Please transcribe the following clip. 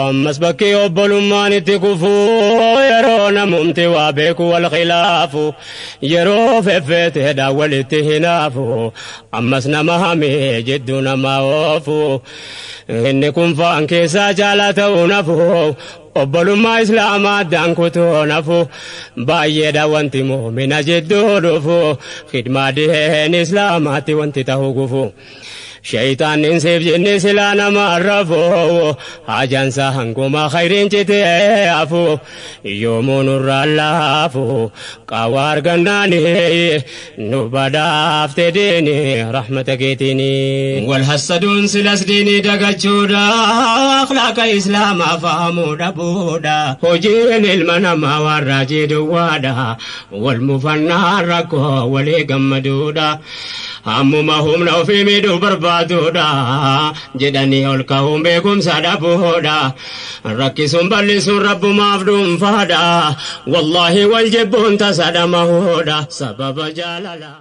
Ammas bakki obbolummaan itti kufu yeroo namumti waa beeku wal khilaafu yeroo feffeeteedha walitti hinaafu ammas nama hamee jidduu nama oofu inni kun faan keessaa caalaa ta'uu nafu obbolummaa islaamaa addaan kutuu nafu baay'eedha wanti muumina jidduu dhufu khidmaa diin islaamaatti wanti ta'uu gufu. Shayxaannin siif jinni silaa nama arrafu haajaansa hanguma khayriin citee hafu yoomuu nurraa laafu qaawwa argannaani nu badhaafte diini rahmata keetiini. Wal hassaduun silas diinii dagachuudha akhlaaqa islaamaa fahamuu dhabuudha hojiin ilma namaa waan raajii duwwaadha wal mufannaan rakkoo walii gammaduudha ammuma humna ofii miidhuu barbaaduudha jedhanii ol ka'uun beekumsa dhabuudha rakkisuun bal'isuun rabbumaaf dhuunfaadha wallaahi wal jibbuun tasa dhamahuudha sababa jaalala.